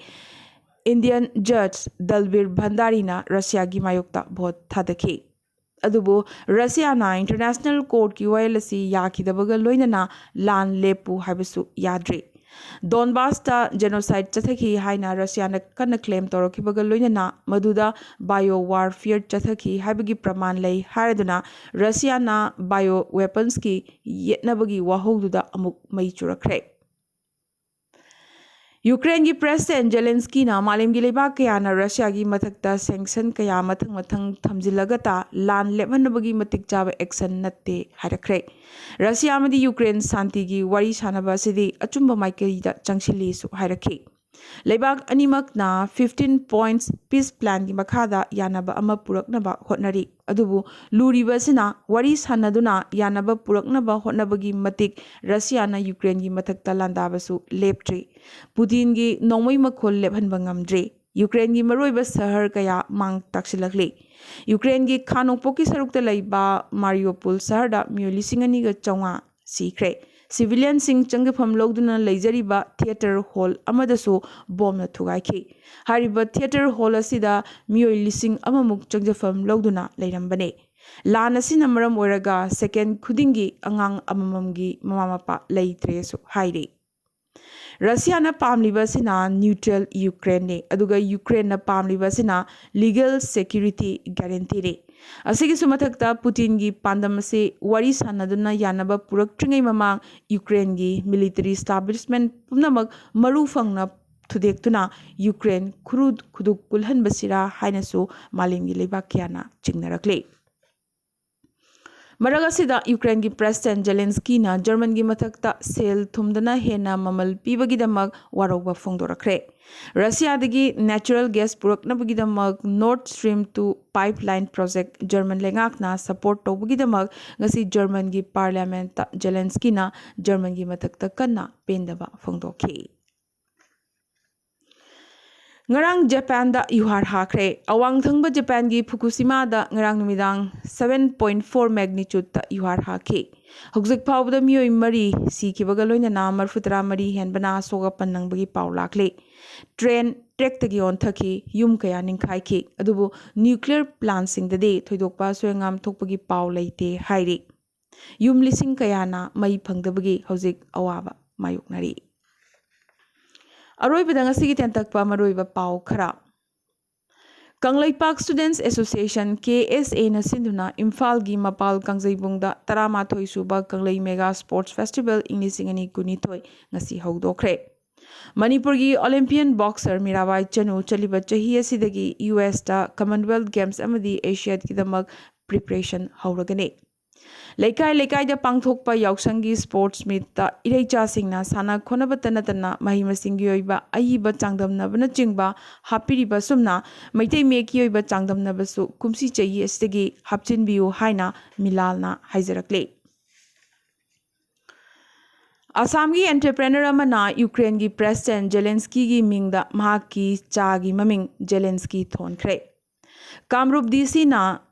ꯏꯟꯗꯤꯌꯟ ꯖꯖ ꯗꯜꯕꯤꯔ ꯚꯟꯗꯥꯔꯤꯅ ꯔꯁꯤꯌꯥꯒꯤ ꯃꯥꯌꯣꯛꯇ ꯚꯣꯠ ꯊꯥꯗꯈꯤ꯫ ꯑꯗꯨꯕꯨ ꯔꯁꯤꯌꯥꯅ ꯏꯟꯇꯔꯅꯦꯁꯅꯦꯜ ꯀꯣꯔꯠꯀꯤ ꯋꯥꯌꯦꯜ ꯑꯁꯤ ꯌꯥꯈꯤꯗꯕꯒ ꯂꯣꯏꯅꯅ ꯂꯥꯟ ꯂꯦꯞꯄꯨ ꯍꯥꯏꯕꯁꯨ ꯌꯥꯗ꯭ꯔꯤ꯫ ꯗꯣꯟꯕꯥꯁꯇ ꯖꯦꯅꯣꯁꯥꯏꯗ ꯆꯠꯊꯈꯤ ꯍꯥꯏꯅ ꯔꯁꯤꯌꯥꯅ ꯀꯟꯅ ꯀ꯭ꯂꯦꯝ ꯇꯧꯔꯛꯈꯤꯕꯒ ꯂꯣꯏꯅꯅ ꯃꯗꯨꯗ ꯕꯥꯏꯑꯣ ꯋꯥꯔꯐꯤꯌꯔ ꯆꯠꯊꯈꯤ ꯍꯥꯏꯕꯒꯤ ꯄ꯭ꯔꯃꯥꯟ ꯂꯩ ꯍꯥꯏꯔꯗꯨꯅ ꯔꯁꯤꯌꯥꯅ ꯕꯥꯏꯑꯣ ꯋꯦꯄꯟꯁꯀꯤ ꯌꯦꯠꯅꯕꯒꯤ ꯋꯥꯍꯧꯗꯨꯗ ꯑꯃꯨꯛ ꯃꯩ ꯆꯨꯔꯛꯈ꯭ꯔꯦ꯫ ꯌꯨꯀ꯭ꯔꯦꯟꯒꯤ ꯄ꯭ꯔꯦꯁꯤꯗꯦꯟ ꯖꯦꯂꯦꯟꯁꯀꯤꯅ ꯃꯥꯂꯦꯝꯒꯤ ꯂꯩꯕꯥꯛ ꯀꯌꯥꯅ ꯔꯁꯤꯌꯥꯒꯤ ꯃꯊꯛꯇ ꯁꯦꯡꯁꯟ ꯀꯌꯥ ꯃꯊꯪ ꯃꯊꯪ ꯊꯝꯖꯤꯜꯂꯒꯇ ꯂꯥꯟ ꯂꯦꯞꯍꯟꯅꯕꯒꯤ ꯃꯇꯤꯛ ꯆꯥꯕ ꯑꯦꯛꯁꯟ ꯅꯠꯇꯦ ꯍꯥꯏꯔꯛꯈ꯭ꯔꯦ꯫ ꯔꯁꯤꯌꯥ ꯑꯃꯗꯤ ꯌꯨꯀ꯭ꯔꯦꯟ ꯁꯥꯟꯇꯤꯒꯤ ꯋꯥꯔꯤ ꯁꯥꯟꯅꯕ ꯑꯁꯤꯗꯤ ꯑꯆꯨꯝꯕ ꯃꯥꯏꯀꯩꯗ ꯆꯪꯁꯤꯜꯂꯤꯁꯨ ꯍꯥꯏꯔꯛꯈꯤ꯫ ꯂꯩꯕꯥꯛ ꯑꯅꯤꯃꯛꯅ fifteen points peace planꯒꯤ ꯃꯈꯥꯗ ꯌꯥꯅꯕ ꯑꯃ ꯄꯨꯔꯛꯅꯕ ꯍꯣꯠꯅꯔꯤ꯫ ꯑꯗꯨꯕꯨ ꯂꯨꯔꯤꯕ ꯑꯁꯤꯅ ꯋꯥꯔꯤ ꯁꯥꯟꯅꯗꯨꯅ ꯌꯥꯅꯕ ꯄꯨꯔꯛꯅꯕ ꯍꯣꯠꯅꯕꯒꯤ ꯃꯇꯤꯛ ꯔꯁꯤꯌꯥꯅ ꯌꯨꯀ꯭ꯔꯦꯟꯒꯤ ꯃꯊꯛꯇ ꯂꯥꯟꯗꯥꯕꯁꯨ ꯂꯦꯞꯇ꯭ꯔꯤ꯫ ꯄꯨꯇꯤꯟꯒꯤ ꯅꯣꯡꯃꯩ ꯃꯈꯣꯜ ꯂꯦꯞꯍꯟꯕ ꯉꯝꯗ꯭ꯔꯤ꯫ ꯌꯨꯀ꯭ꯔꯦꯟꯒꯤ ꯃꯔꯨꯑꯣꯏꯕ ꯁꯍꯔ ꯀꯌꯥ ꯃꯥꯡ ꯇꯥꯛꯁꯤꯜꯂꯛꯂꯤ꯫ ꯌꯨꯀ꯭ꯔꯦꯟꯒꯤ ꯈꯥ ꯅꯣꯡꯄꯣꯛꯀꯤ ꯁꯔꯨꯛꯇ ꯂꯩꯕ ꯃꯥꯔꯤꯌꯣꯄꯨꯜ ꯁꯍꯔꯗ ꯃꯤꯑꯣꯏ ꯂꯤꯁꯤꯡ ꯑꯅꯤꯒ ꯆꯥꯝꯃꯉꯥ ꯁꯤꯈ꯭ꯔꯦ꯫ ꯁꯤꯚꯤꯂꯤꯌꯟꯁꯤꯡ ꯆꯪꯖꯐꯝ ꯂꯧꯗꯨꯅ ꯂꯩꯖꯔꯤꯕ ꯊꯤꯌꯦꯇꯔ ꯍꯣꯜ ꯑꯃꯗꯁꯨ ꯕꯣꯝꯅ ꯊꯨꯒꯥꯏꯈꯤ꯫ ꯍꯥꯏꯔꯤꯕ ꯊꯤꯌꯦꯇꯔ ꯍꯣꯜ ꯑꯁꯤꯗ ꯃꯤꯑꯣꯏ ꯂꯤꯁꯤꯡ ꯑꯃꯃꯨꯛ ꯆꯪꯖꯐꯝ ꯂꯧꯗꯨꯅ ꯂꯩꯔꯝꯕꯅꯤ꯫ ꯂꯥꯟ ꯑꯁꯤꯅ ꯃꯔꯝ ꯑꯣꯏꯔꯒ ꯁꯦꯀꯦꯟ ꯈꯨꯗꯤꯡꯒꯤ ꯑꯉꯥꯡ ꯑꯃꯃꯝꯒꯤ ꯃꯃꯥ ꯃꯄꯥ ꯂꯩꯇ꯭ꯔꯦꯁꯨ ꯍꯥꯏꯔꯤ꯫ ꯔꯁꯤꯌꯥꯅ ꯄꯥꯝꯂꯤꯕ ꯑꯁꯤꯅ ꯅ꯭ꯌꯨꯇ꯭ꯔꯦꯜ ꯌꯨꯀ꯭ꯔꯦꯟꯅꯤ, ꯑꯗꯨꯒ ꯌꯨꯀ꯭ꯔꯦꯟꯅ ꯄꯥꯝꯂꯤꯕ ꯑꯁꯤꯅ ꯂꯤꯒꯦꯜ ꯁꯦꯀ꯭ꯌꯨꯔꯤꯇꯤ ꯒꯥꯔꯦꯟꯇꯤꯅꯤ꯫ ꯑꯁꯤꯒꯤꯁꯨ ꯃꯊꯛꯇ ꯄꯨꯇꯤꯟꯒꯤ ꯄꯥꯟꯗꯝ ꯑꯁꯤ ꯋꯥꯔꯤ ꯁꯥꯟꯅꯗꯨꯅ ꯌꯥꯅꯕ ꯄꯨꯔꯛꯇ꯭ꯔꯤꯉꯩ ꯃꯃꯥꯡ ꯌꯨꯀ꯭ꯔꯦꯟꯒꯤ ꯃꯤꯂꯤꯇꯔꯤ ꯏꯁꯇꯥꯕ꯭ꯂꯤꯁꯃꯦꯟ ꯄꯨꯝꯅꯃꯛ ꯃꯔꯨ ꯐꯪꯅ ꯊꯨꯗꯦꯛꯇꯨꯅ ꯌꯨꯀ꯭ꯔꯦꯟ ꯈꯨꯔꯨ ꯈꯨꯗꯨꯛ ꯀꯨꯜꯍꯟꯕꯁꯤꯔꯥ ꯍꯥꯏꯅꯁꯨ ꯃꯥꯂꯦꯝꯒꯤ ꯂꯩꯕꯥꯛ ꯀꯌꯥꯅ ꯆꯤꯡꯅꯔꯛꯂꯤ꯫ ꯃꯔꯛ ꯑꯁꯤꯗ ꯌꯨꯀ꯭ꯔꯦꯟꯒꯤ ꯄ꯭ꯔꯦꯁꯤꯗꯦꯟ ꯖꯦꯂꯦꯟꯁꯀꯤꯅ ꯖꯔꯃꯟꯒꯤ ꯃꯊꯛꯇ ꯁꯦꯜ ꯊꯨꯝꯗꯅ ꯍꯦꯟꯅ ꯃꯃꯜ ꯄꯤꯕꯒꯤꯗꯃꯛ ꯋꯥꯔꯧꯕ ꯐꯣꯡꯗꯣꯔꯛꯈ꯭ꯔꯦ꯫ ꯔꯁꯤꯌꯥꯗꯒꯤ ꯅꯦꯆꯔꯦꯜ ꯒ꯭ꯌꯥꯁ ꯄꯨꯔꯛꯅꯕꯒꯤꯗꯃꯛ Nord stream two pipeline project German ꯂꯩꯉꯥꯛꯅ ꯁꯄꯣꯔꯠ ꯇꯧꯕꯒꯤꯗꯃꯛ ꯉꯁꯤ ꯖꯔꯃꯟꯒꯤ ꯄꯥꯔꯂꯤꯌꯥꯃꯦꯟꯠꯇ ꯖꯦꯂꯦꯟꯁꯀꯤꯅ ꯖꯔꯃꯟꯒꯤ ꯃꯊꯛꯇ ꯀꯟꯅ ꯄꯦꯟꯗꯕ ꯐꯣꯡꯗꯣꯛꯈꯤ꯫ ꯉꯔꯥꯡ ꯖꯄꯥꯟꯗ ꯌꯨꯍꯥꯔ ꯍꯥꯈ꯭ꯔꯦ꯫ ꯑꯋꯥꯡ ꯊꯪꯕ ꯖꯄꯥꯟꯒꯤ ꯐꯨꯀꯨꯁꯤꯃꯥꯗ ꯉꯔꯥꯡ ꯅꯨꯃꯤꯗꯥꯡ seven point four magnitudeꯇ ꯌꯨꯍꯥꯔ ꯍꯥꯈꯤ꯫ ꯍꯧꯖꯤꯛ ꯐꯥꯎꯕꯗ ꯃꯤꯑꯣꯏ ꯃꯔꯤ ꯁꯤꯈꯤꯕꯒ ꯂꯣꯏꯅꯅ ꯃꯔꯤꯐꯨꯇꯔꯥ ꯃꯔꯤ ꯍꯦꯟꯕꯅ ꯑꯁꯣꯛ ꯑꯄꯟ ꯅꯪꯕꯒꯤ ꯄꯥꯎ ꯂꯥꯛꯂꯤ꯫ ꯇ꯭ꯔꯦꯟ ꯇ꯭ꯔꯦꯛꯇꯒꯤ ꯑꯣꯟꯊꯈꯤ, ꯌꯨꯝ ꯀꯌꯥ ꯅꯤꯡꯈꯥꯏꯈꯤ꯫ ꯑꯗꯨꯕꯨ ꯅ꯭ꯌꯨꯀ꯭ꯂꯤꯌꯔ ꯄ꯭ꯂꯥꯟꯁꯤꯡꯗꯗꯤ ꯊꯣꯏꯗꯣꯛꯄ ꯑꯁꯣꯏ ꯑꯉꯥꯝ ꯊꯣꯛꯄꯒꯤ ꯄꯥꯎ ꯂꯩꯇꯦ ꯍꯥꯏꯔꯤ꯫ ꯌꯨꯝ ꯂꯤꯁꯤꯡ ꯀꯌꯥꯅ ꯃꯩ ꯐꯪꯗꯕꯒꯤ ꯍꯧꯖꯤꯛ ꯑꯋꯥꯕ ꯃꯥꯌꯣꯛꯅꯔꯤ꯫ ꯑꯔꯣꯏꯕꯗ ꯉꯁꯤꯒꯤ ꯇꯦꯟꯇꯛꯄ ꯃꯔꯨꯑꯣꯏꯕ ꯄꯥꯎ ꯈꯔ꯫ ꯀꯪꯂꯩꯄꯥꯛ Students Association, ꯀꯦ ꯑꯦꯁ ꯑꯦꯅ ꯁꯤꯟꯗꯨꯅ ꯏꯝꯐꯥꯜꯒꯤ ꯃꯄꯥꯜ ꯀꯥꯡꯖꯩꯕꯨꯡꯗ ꯇꯔꯥꯃꯥꯊꯣꯏ ꯁꯨꯕ ꯀꯪꯂꯩ ꯃꯦꯒꯥ ꯁ꯭ꯄꯣꯔꯠꯁ ꯐꯦꯁꯇꯤꯚꯦꯜ ꯏꯪ ꯂꯤꯁꯤꯡ ꯑꯅꯤ ꯀꯨꯟꯅꯤꯊꯣꯏ ꯉꯁꯤ ꯍꯧꯗꯣꯛꯈ꯭ꯔꯦ꯫ ꯃꯅꯤꯄꯨꯔꯒꯤ ꯑꯣꯂꯦꯝꯄꯤꯌꯟ ꯕꯣꯛꯁꯔ ꯃꯤꯔꯥꯕꯥꯏ ꯆꯅꯨ ꯆꯠꯂꯤꯕ ꯆꯍꯤ ꯑꯁꯤꯗꯒꯤ ꯌꯨ ꯑꯦꯁꯇ ꯀꯃꯟꯋꯦꯜꯊ ꯒꯦꯝꯁ ꯑꯃꯗꯤ ꯑꯦꯁꯤꯌꯥꯗꯀꯤꯗꯃꯛ ꯄ꯭ꯔꯤꯄꯔꯦꯁꯟ ꯍꯧꯔꯒꯅꯤ꯫ ꯂꯩꯀꯥꯏ ꯂꯩꯀꯥꯏꯗ ꯄꯥꯡꯊꯣꯛꯄ ꯌꯥꯎꯁꯪꯒꯤ ꯁ꯭ꯄꯣꯔꯠꯁ ꯃꯤꯠꯇ ꯏꯔꯩꯆꯥꯁꯤꯡꯅ ꯁꯥꯟꯅ ꯈꯣꯠꯅꯕꯇ ꯅꯠꯇꯅ ꯃꯍꯩ ꯃꯁꯤꯡꯒꯤ ꯑꯣꯏꯕ ꯑꯏꯕ ꯆꯥꯡꯗꯝꯅꯕꯅꯆꯤꯡꯕ ꯍꯥꯞꯄꯤꯔꯤꯕ ꯑꯁꯨꯝꯅ ꯃꯩꯇꯩ ꯃꯌꯦꯛꯀꯤ ꯑꯣꯏꯕ ꯆꯥꯡꯗꯝꯅꯕꯁꯨ ꯀꯨꯝꯁꯤ ꯆꯍꯤ ꯑꯁꯤꯗꯒꯤ ꯍꯥꯞꯆꯤꯟꯕꯤꯌꯨ ꯍꯥꯏꯅ ꯃꯤꯂꯥꯜꯅ ꯍꯥꯏꯖꯔꯛꯂꯤ꯫ ꯑꯁꯥꯝꯒꯤ ꯑꯦꯟꯇꯔꯄ꯭ꯔꯦꯅꯔ ꯑꯃꯅ ꯌꯨꯀ꯭ꯔꯦꯟꯒꯤ ꯄ꯭ꯔꯦꯁꯤꯗꯦꯟꯠ ꯖꯦꯂꯦꯟꯁꯀꯤꯒꯤ ꯃꯤꯡꯗ ꯃꯍꯥꯛꯀꯤ ꯆꯥꯒꯤ ꯃꯃꯤꯡ ꯖꯦꯂꯦꯟꯁꯀꯤ ꯊꯣꯟꯈ꯭ꯔꯦ꯫ ꯀꯥꯃꯔꯨꯞ ꯗꯤ ꯁꯤꯅ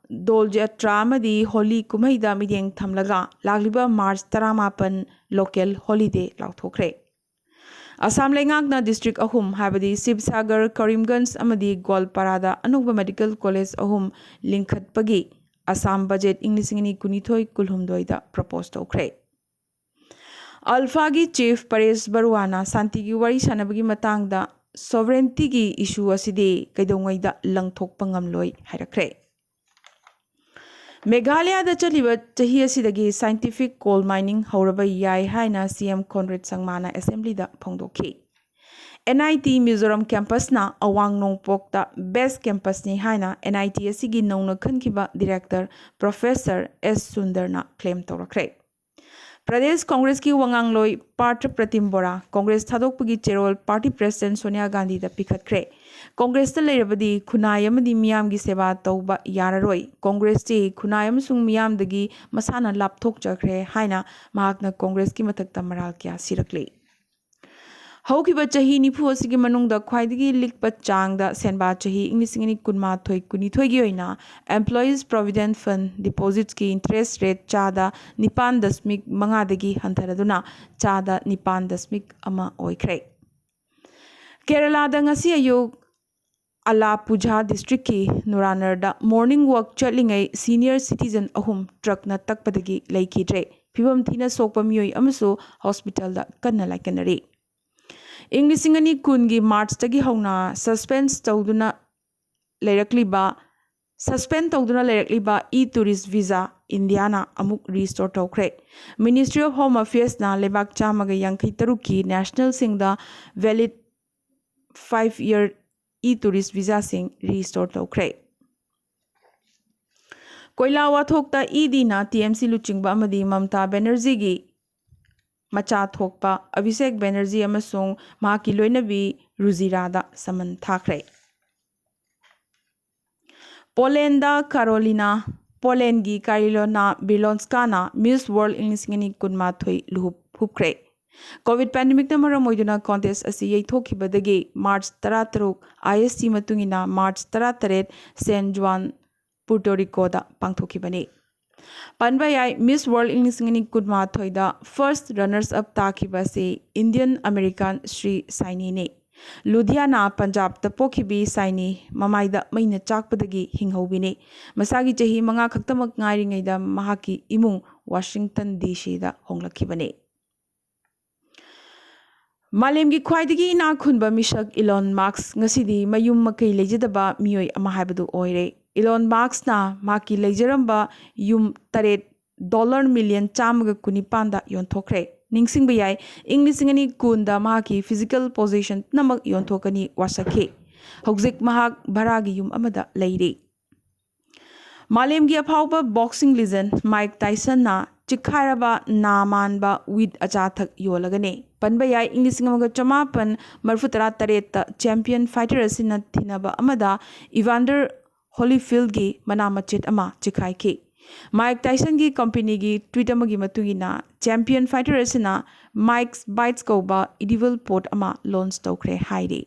ꯗꯣꯜ ꯖꯇ꯭ꯔꯥ ꯑꯃꯗꯤ ꯍꯣꯂꯤ ꯀꯨꯝꯍꯩꯗ ꯃꯤꯠꯌꯦꯡ ꯊꯝꯂꯒ ꯂꯥꯛꯂꯤꯕ ꯃꯥꯔꯆ ꯇꯔꯥꯃꯥꯄꯟ ꯂꯣꯀꯦꯜ ꯍꯣꯂꯤꯗꯦ ꯂꯥꯎꯊꯣꯛꯈ꯭ꯔꯦ꯫ ꯑꯁꯥꯝ ꯂꯩꯉꯥꯛꯅ ꯗꯤꯁꯇ꯭ꯔꯤꯛ ꯑꯍꯨꯝ, ꯍꯥꯏꯕꯗꯤ ꯁꯤꯕꯁꯥꯒꯔ, ꯀꯔꯤꯝꯒꯟꯖ ꯑꯃꯗꯤ ꯒꯣꯜꯄꯥꯔꯥꯗ ꯑꯅꯧꯕ ꯃꯦꯗꯤꯀꯦꯜ ꯀꯣꯂꯦꯖ ꯑꯍꯨꯝ ꯂꯤꯡꯈꯠꯄꯒꯤ ꯑꯁꯥꯝ ꯕꯖꯦꯠ ꯏꯪ ꯂꯤꯁꯤꯡ ꯑꯅꯤ ꯀꯨꯟꯅꯤꯊꯣꯏ ꯀꯨꯟꯍꯨꯝꯗꯣꯏꯗ ꯄ꯭ꯔꯄꯣꯖ ꯇꯧꯈ꯭ꯔꯦ꯫ ꯑꯜꯐꯥꯒꯤ ꯆꯤꯐ ꯄꯔꯦꯁ ꯕꯔꯨꯋꯥꯅ ꯁꯥꯟꯇꯤꯒꯤ ꯋꯥꯔꯤ ꯁꯥꯟꯅꯕꯒꯤ ꯃꯇꯥꯡꯗ ꯁꯣꯚꯔꯦꯟꯇꯤꯒꯤ ꯏꯁꯨ ꯑꯁꯤꯗꯤ ꯀꯩꯗꯧꯉꯩꯗ ꯂꯪꯊꯣꯛꯄ ꯉꯝꯂꯣꯏ ꯍꯥꯏꯔꯛꯈ꯭ꯔꯦ꯫ ꯃꯦꯘꯥꯂꯌꯥꯗ ꯆꯠꯂꯤꯕ ꯆꯍꯤ ꯑꯁꯤꯗꯒꯤ ꯁꯥꯏꯟꯇꯤꯐꯤꯛ ꯀꯣꯜ ꯃꯥꯏꯅꯤꯡ ꯍꯧꯔꯕ ꯌꯥꯏ ꯍꯥꯏꯅ ꯁꯤ ꯑꯦꯝ ꯀꯣꯟꯔꯦꯗ ꯁꯪꯃꯥꯅ ꯑꯦꯁꯦꯝꯕ꯭ꯂꯤꯗ ꯐꯣꯡꯗꯣꯛꯈꯤ꯫ ꯑꯦꯟ ꯑꯥꯏ ꯇꯤ ꯃꯤꯖꯣꯔꯥꯝ ꯀꯦꯝꯄꯁꯅ ꯑꯋꯥꯡ ꯅꯣꯡꯄꯣꯛꯇ ꯕꯦꯁ ꯀꯦꯝꯄꯁꯅꯤ ꯍꯥꯏꯅ ꯑꯦꯟ ꯑꯥꯏ ꯇꯤ ꯑꯁꯤꯒꯤ ꯅꯧꯅ ꯈꯟꯈꯤꯕ ꯗꯤꯔꯦꯛꯇꯔ ꯄ꯭ꯔꯣꯐꯦꯁꯔ ꯑꯦꯁ ꯁꯨꯟꯗꯔꯅ ꯀ꯭ꯂꯦꯝ ꯇꯧꯔꯛꯈ꯭ꯔꯦ꯫ ꯄ꯭ꯔꯗꯦꯁ ꯀꯣꯡꯒ꯭ꯔꯦꯁꯀꯤ ꯋꯥꯉꯥꯡꯂꯣꯏ ꯄꯥꯔꯊ ꯄ꯭ꯔꯇꯤꯝ ꯕꯣꯔꯥ ꯀꯣꯡꯒ꯭ꯔꯦꯁ ꯊꯥꯗꯣꯛꯄꯒꯤ ꯆꯦꯔꯣꯜ ꯄꯥꯔꯇꯤ ꯄ꯭ꯔꯦꯁꯤꯗꯦꯟꯠ ꯁꯣꯅꯤꯌꯥ ꯒꯥꯟꯙꯤꯗ ꯄꯤꯈꯠꯈ꯭ꯔꯦ꯫ ꯀꯣꯡꯒ꯭ꯔꯦꯁꯇ ꯂꯩꯔꯕꯗꯤ ꯈꯨꯟꯅꯥꯏ ꯑꯃꯗꯤ ꯃꯤꯌꯥꯝꯒꯤ ꯁꯦꯕꯥ ꯇꯧꯕ ꯌꯥꯔꯔꯣꯏ꯫ ꯀꯣꯡꯒ꯭ꯔꯦꯁꯇꯤ ꯈꯨꯟꯅꯥꯏ ꯑꯃꯁꯨꯡ ꯃꯤꯌꯥꯝꯗꯒꯤ ꯃꯁꯥꯅ ꯂꯥꯞꯊꯣꯛꯆꯈ꯭ꯔꯦ ꯍꯥꯏꯅ ꯃꯍꯥꯛꯅ ꯀꯣꯡꯒ꯭ꯔꯦꯁꯀꯤ ꯃꯊꯛꯇ ꯃꯔꯥꯜ ꯀꯌꯥ ꯁꯤꯔꯛꯂꯤ꯫ ꯍꯧꯈꯤꯕ ꯆꯍꯤ ꯅꯤꯐꯨ ꯑꯁꯤꯒꯤ ꯃꯅꯨꯡꯗ ꯈ꯭ꯋꯥꯏꯗꯒꯤ ꯂꯤꯛꯄ ꯆꯥꯡꯗ ꯁꯦꯟꯕꯥ ꯆꯍꯤ ꯏꯪ ꯂꯤꯁꯤꯡ ꯑꯅꯤ ꯀꯨꯟꯃꯥꯊꯣꯏ ꯀꯨꯟꯅꯤꯊꯣꯏꯒꯤ ꯑꯣꯏꯅ Employees Provident Fund depositsꯀꯤ interest rate ꯆꯥꯗ ꯅꯤꯄꯥꯟ ꯗꯁꯃꯤꯛ ꯃꯉꯥꯗꯒꯤ ꯍꯟꯊꯔꯗꯨꯅ ꯆꯥꯗ ꯅꯤꯄꯥꯟ ꯗꯁꯃꯤꯛ ꯑꯃ ꯑꯣꯏꯈ꯭ꯔꯦ꯫ ꯀꯦꯔꯂꯥꯗ ꯉꯁꯤ ꯑꯌꯨꯛ ꯑꯂꯥꯄꯨꯖꯥ ꯗꯤꯁꯇ꯭ꯔꯤꯛꯀꯤ ꯅꯨꯔꯥꯅꯔꯗ ꯃꯣꯔꯅꯤꯡ ꯋꯥꯛ ꯆꯠꯂꯤꯉꯩ ꯁꯤꯅꯤꯌꯔ ꯁꯤꯇꯤꯖꯟ ꯑꯍꯨꯝ ꯇ꯭ꯔꯛꯅ ꯇꯛꯄꯗꯒꯤ ꯂꯩꯈꯤꯗ꯭ꯔꯦ꯫ ꯐꯤꯕꯝ ꯊꯤꯅ ꯁꯣꯛꯄ ꯃꯤꯑꯣꯏ ꯑꯃꯁꯨ ꯍꯣꯁꯄꯤꯇꯥꯜꯗ ꯀꯟꯅ ꯂꯥꯏꯀꯠꯅꯔꯤ꯫ ꯏꯪ ꯂꯤꯁꯤꯡ ꯑꯅꯤ ꯀꯨꯟꯒꯤ ꯃꯥꯔꯆꯇꯒꯤ ꯍꯧꯅ ꯁꯁꯄꯦꯟꯁ ꯇꯧꯗꯨꯅ ꯂꯩꯔꯛꯂꯤꯕ ꯁꯁꯄꯦꯟ ꯇꯧꯗꯨꯅ ꯂꯩꯔꯛꯂꯤꯕ ꯏ ꯇꯨꯔꯤꯁ ꯚꯤꯖꯥ ꯏꯟꯗꯤꯌꯥꯅ ꯑꯃꯨꯛ ꯔꯤꯁꯇꯣꯔ ꯇꯧꯈ꯭ꯔꯦ꯫ ꯃꯤꯅꯤꯁꯇ꯭ꯔꯤ ꯑꯣꯐ ꯍꯣꯝ ꯑꯐꯤꯌꯔꯁꯅ ꯂꯩꯕꯥꯛ ꯆꯥꯝꯃꯒ ꯌꯥꯡꯈꯩ ꯇꯔꯨꯛꯀꯤ ꯅꯦꯁꯅꯦꯜꯁꯤꯡꯗ valid five year E tourist ꯚꯤꯖꯥꯁꯤꯡ restore ꯇꯧꯈ꯭ꯔꯦ꯫ ꯀꯣꯏꯂꯥ ꯋꯥꯊꯣꯛꯇ ꯏ ꯗꯤꯅ ꯇꯤ ꯑꯦꯝ ꯁꯤ ꯂꯨꯆꯤꯡꯕ ꯑꯃꯗꯤ ꯃꯃꯇꯥ ꯕꯦꯅꯔꯖꯤꯒꯤ ꯃꯆꯥ ꯊꯣꯛꯄ ꯑꯚꯤꯁꯦꯛ ꯕꯦꯅꯔꯖꯤ ꯑꯃꯁꯨꯡ ꯃꯍꯥꯛꯀꯤ ꯂꯣꯏꯅꯕꯤ ꯔꯨꯖꯤꯔꯥꯗ ꯁꯃꯟ ꯊꯥꯈ꯭ꯔꯦ꯫ ꯄꯣꯂꯦꯟꯗ ꯀꯥꯔꯣꯂꯤꯅꯥ, ꯄꯣꯂꯦꯟꯒꯤ ꯀꯥꯔꯤꯂꯣꯅꯥ ꯕꯤꯂꯣꯟꯁꯀꯥꯅ ꯃꯤꯁ ꯋꯥꯔꯜ ꯏꯪ ꯂꯤꯁꯤꯡ ꯑꯅꯤ ꯀꯨꯟꯃꯥꯊꯣꯏ ꯂꯨꯍꯨꯞ ꯍꯨꯞꯈ꯭ꯔꯦ꯫ ꯀꯣꯚꯤꯗ ꯄꯦꯟꯗꯦꯃꯤꯛꯅ ꯃꯔꯝ ꯑꯣꯏꯗꯨꯅ ꯀꯣꯟꯇꯦꯁ ꯑꯁꯤ ꯌꯩꯊꯣꯛꯈꯤꯕꯗꯒꯤ ꯃꯥꯔꯆ ꯇꯔꯥꯇꯔꯨꯛ, ꯑꯥꯏ ꯑꯦꯁ ꯇꯤ ꯃꯇꯨꯡ ꯏꯟꯅ ꯃꯥꯔꯆ ꯇꯔꯥꯇꯔꯦꯠ, ꯁꯦꯟ ꯖ꯭ꯋꯥꯟ, ꯄꯨꯔꯇꯣ ꯔꯤꯀꯣꯗ ꯄꯥꯡꯊꯣꯛꯈꯤꯕꯅꯤ꯫ ꯄꯟꯕ ꯌꯥꯏ, ꯃꯤꯁ ꯋꯥꯔꯜ ꯏꯪ ꯂꯤꯁꯤꯡ ꯑꯅꯤ ꯀꯨꯟꯃꯥꯊꯣꯏꯗ ꯐꯥꯔꯁ ꯔꯅꯔꯁ ꯑꯞ ꯇꯥꯈꯤꯕ ꯑꯁꯤ ꯏꯟꯗꯤꯌꯟ ꯑꯃꯦꯔꯤꯀꯥꯟ ꯁ꯭ꯔꯤ ꯁꯥꯏꯅꯤꯅꯤ꯫ ꯂꯨꯙꯤꯌꯥꯅꯥ, ꯄꯟꯖꯥꯕꯇ ꯄꯣꯛꯈꯤꯕꯤ ꯁꯥꯏꯅꯤ ꯃꯃꯥꯏꯗ ꯃꯩꯅ ꯆꯥꯛꯄꯗꯒꯤ ꯍꯤꯡꯍꯧꯕꯤꯅꯤ꯫ ꯃꯁꯥꯒꯤ ꯆꯍꯤ ꯃꯉꯥ ꯈꯛꯇꯃꯛ ꯉꯥꯏꯔꯤꯉꯩꯗ ꯃꯍꯥꯛꯀꯤ ꯏꯃꯨꯡ ꯋꯥꯁꯤꯡꯇꯟ ꯗꯤ ꯁꯤꯗ ꯍꯣꯡꯂꯛꯈꯤꯕꯅꯤ꯫ ꯃꯥꯂꯦꯝꯒꯤ ꯈ꯭ꯋꯥꯏꯗꯒꯤ ꯏꯅꯥꯛ ꯈꯨꯟꯕ ꯃꯤꯁꯛ ꯏꯂꯣꯟ ꯃꯥꯛꯁ ꯉꯁꯤꯗꯤ ꯃꯌꯨꯝ ꯃꯀꯩ ꯂꯩꯖꯗꯕ ꯃꯤꯑꯣꯏ ꯑꯃ ꯍꯥꯏꯕꯗꯨ ꯑꯣꯏꯔꯦ꯫ ꯏꯂꯣꯟ ꯃꯥꯛꯁꯅ ꯃꯍꯥꯛꯀꯤ ꯂꯩꯖꯔꯝꯕ ꯌꯨꯝ ꯇꯔꯦꯠ ꯗꯣꯂꯔ ꯃꯤꯂꯤꯌꯟ ꯆꯥꯝꯃꯒ ꯀꯨꯟꯅꯤꯄꯥꯟꯗ ꯌꯣꯟꯊꯣꯛꯈ꯭ꯔꯦ꯫ ꯅꯤꯡꯁꯤꯡꯕ ꯌꯥꯏ, ꯏꯪ ꯂꯤꯁꯤꯡ ꯑꯅꯤ ꯀꯨꯟꯗ ꯃꯍꯥꯛꯀꯤ ꯐꯤꯖꯤꯀꯦꯜ ꯄꯣꯖꯤꯁꯟ ꯄꯨꯝꯅꯃꯛ ꯌꯣꯟꯊꯣꯛꯀꯅꯤ ꯋꯥꯁꯛꯈꯤ꯫ ꯍꯧꯖꯤꯛ ꯃꯍꯥꯛ ꯚꯔꯥꯒꯤ ꯌꯨꯝ ꯑꯃꯗ ꯂꯩꯔꯤ꯫ ꯃꯥꯂꯦꯝꯒꯤ ꯑꯐꯥꯎꯕ ꯕꯣꯛꯁꯤꯡ ꯂꯤꯖꯦꯟ ꯃꯥꯏꯛ ꯇꯥꯏꯁꯟꯅ ꯆꯤꯛꯈꯥꯏꯔꯕ ꯅꯥ ꯃꯥꯟꯕ ꯋꯤꯠ ꯑꯆꯥꯊꯛ ꯌꯣꯜꯂꯒꯅꯤ꯫ ꯄꯟꯕ ꯌꯥꯏ, ꯏꯪ ꯂꯤꯁꯤꯡ ꯑꯃꯒ ꯆꯃꯥꯄꯟ ꯃꯔꯤꯐꯨ ꯇꯔꯥ ꯇꯔꯦꯠꯇ ꯆꯦꯝꯄꯤꯌꯟ ꯐꯥꯏꯇꯔ ꯑꯁꯤꯅ ꯊꯤꯅꯕ ꯑꯃꯗ ꯏꯚꯥꯟꯗꯔ ꯍꯣꯂꯤꯐꯤꯜꯗꯒꯤ ꯃꯅꯥ ꯃꯆꯦꯠ ꯑꯃ ꯆꯤꯛꯈꯥꯏꯈꯤ꯫ ꯃꯥꯏꯛ ꯇꯥꯏꯁꯟꯒꯤ ꯀꯝꯄꯦꯅꯤꯒꯤ ꯇ꯭ꯋꯤꯠ ꯑꯃꯒꯤ ꯃꯇꯨꯡ ꯏꯟꯅ, ꯆꯦꯝꯄꯤꯌꯟ ꯐꯥꯏꯇꯔ ꯑꯁꯤꯅ ꯃꯥꯏꯛꯁ ꯕꯥꯏꯠꯁ ꯀꯧꯕ ꯏꯗꯤꯕꯜ ꯄꯣꯠ ꯑꯃ ꯂꯣꯟꯆ ꯇꯧꯈ꯭ꯔꯦ ꯍꯥꯏꯔꯤ꯫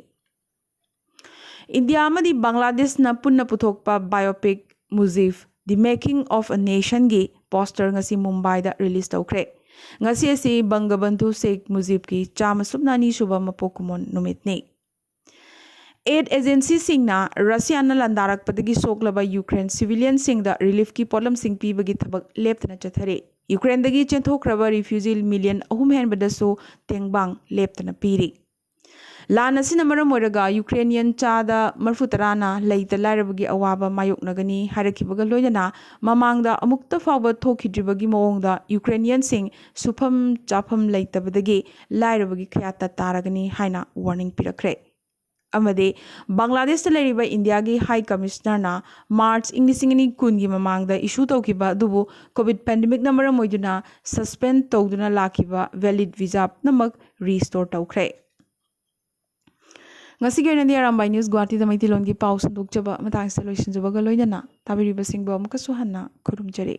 ꯏꯟꯗꯤꯌꯥ ꯑꯃꯗꯤ ꯕꯪꯒ꯭ꯂꯥꯗꯦꯁꯅ ꯄꯨꯟꯅ ꯄꯨꯊꯣꯛꯄ biopic Mujib, The Making of a Nationꯒꯤ ꯄꯣꯁꯇꯔ ꯉꯁꯤ ꯃꯨꯝꯕꯥꯏꯗ ꯔꯤꯂꯤꯖ ꯇꯧꯈ꯭ꯔꯦ꯫ ꯉꯁꯤ ꯑꯁꯤ ꯕꯪꯒꯕꯟꯙꯨ ꯁꯦꯈ ꯃꯨꯖꯤꯕꯀꯤ ꯆꯥꯝꯃ ꯁꯨꯞꯅ ꯑꯅꯤ ꯁꯨꯕ ꯃꯄꯣꯛ ꯀꯨꯝꯑꯣꯟ ꯅꯨꯃꯤꯠꯅꯤ꯫ ꯑꯦꯗ ꯑꯦꯖꯦꯟꯁꯤꯁꯤꯡꯅ ꯔꯁꯤꯌꯥꯅ ꯂꯥꯟꯗꯥꯔꯛꯄꯗꯒꯤ ꯁꯣꯛꯂꯕ ꯌꯨꯀ꯭ꯔꯦꯟ ꯁꯤꯚꯤꯂꯤꯌꯟꯁꯤꯡꯗ ꯔꯤꯂꯤꯐꯀꯤ ꯄꯣꯠꯂꯝꯁꯤꯡ ꯄꯤꯕꯒꯤ ꯊꯕꯛ ꯂꯦꯞꯇꯅ ꯆꯠꯊꯔꯤ꯫ ꯌꯨꯀ꯭ꯔꯦꯟꯗꯒꯤ ꯆꯦꯟꯊꯣꯛꯈ꯭ꯔꯕ ꯔꯤꯐ꯭ꯌꯨꯖꯤ ꯃꯤꯂꯤꯌꯟ ꯑꯍꯨꯝ ꯍꯦꯟꯕꯗꯁꯨ ꯇꯦꯡꯕꯥꯡ ꯂꯦꯞꯇꯅ ꯄꯤꯔꯤ꯫ ꯂꯥꯟ ꯑꯁꯤꯅ ꯃꯔꯝ ꯑꯣꯏꯔꯒ ꯌꯨꯀ꯭ꯔꯦꯅꯤꯌꯟ ꯆꯥꯗ ꯃꯔꯤꯐꯨ ꯇꯔꯥꯅ ꯂꯩꯇ ꯂꯥꯏꯔꯕꯒꯤ ꯑꯋꯥꯕ ꯃꯥꯌꯣꯛꯅꯒꯅꯤ ꯍꯥꯏꯔꯛꯈꯤꯕꯒ ꯂꯣꯏꯅꯅ ꯃꯃꯥꯡꯗ ꯑꯃꯨꯛꯇ ꯐꯥꯎꯕ ꯊꯣꯛꯈꯤꯗ꯭ꯔꯤꯕꯒꯤ ꯃꯑꯣꯡꯗ ꯌꯨꯀ꯭ꯔꯦꯅꯤꯌꯟꯁꯤꯡ ꯁꯨꯐꯝ ꯆꯥꯐꯝ ꯂꯩꯇꯕꯗꯒꯤ ꯂꯥꯏꯔꯕꯒꯤ ꯈꯌꯥꯠꯇ ꯇꯥꯔꯒꯅꯤ ꯍꯥꯏꯅ ꯋꯥꯔꯅꯤꯡ ꯄꯤꯔꯛꯈ꯭ꯔꯦ꯫ ꯑꯃꯗꯤ ꯕꯪꯒ꯭ꯂꯥꯗꯦꯁꯇ ꯂꯩꯔꯤꯕ ꯏꯟꯗꯤꯌꯥꯒꯤ ꯍꯥꯏ ꯀꯃꯤꯁꯅꯔꯅ ꯃꯥꯔꯆ ꯏꯪ ꯂꯤꯁꯤꯡ ꯑꯅꯤ ꯀꯨꯟꯒꯤ ꯃꯃꯥꯡꯗ ꯏꯁꯨ ꯇꯧꯈꯤꯕ ꯑꯗꯨꯕꯨ ꯀꯣꯚꯤꯗ ꯄꯦꯟꯗꯦꯃꯤꯛꯅ ꯃꯔꯝ ꯑꯣꯏꯗꯨꯅ ꯁꯁꯄꯦꯟ ꯇꯧꯗꯨꯅ ꯂꯥꯛꯈꯤꯕ ꯚꯦꯂꯤꯗ ꯚꯤꯖꯥ ꯄꯨꯝꯅꯃꯛ ꯔꯤꯁꯇꯣꯔ ꯇꯧꯈ꯭ꯔꯦ꯫ ꯉꯁꯤꯒꯤ ꯑꯣꯏꯅꯗꯤ ꯑꯔꯥꯝꯕꯥꯏ ꯅ꯭ꯌꯨꯁ ꯒꯨꯋꯥꯍꯥꯇꯤꯗ ꯃꯩꯇꯩꯂꯣꯟꯒꯤ ꯄꯥꯎ ꯁꯟꯗꯣꯛꯆꯕ ꯃꯇꯥꯡꯁꯤꯗ ꯂꯣꯏꯁꯤꯟꯖꯕꯒ ꯂꯣꯏꯅꯅ ꯇꯥꯕꯤꯔꯤꯕꯁꯤꯡꯕꯨ ꯑꯃꯨꯛꯀꯁꯨ ꯍꯟꯅ ꯈꯨꯔꯨꯝꯖꯔꯤ꯫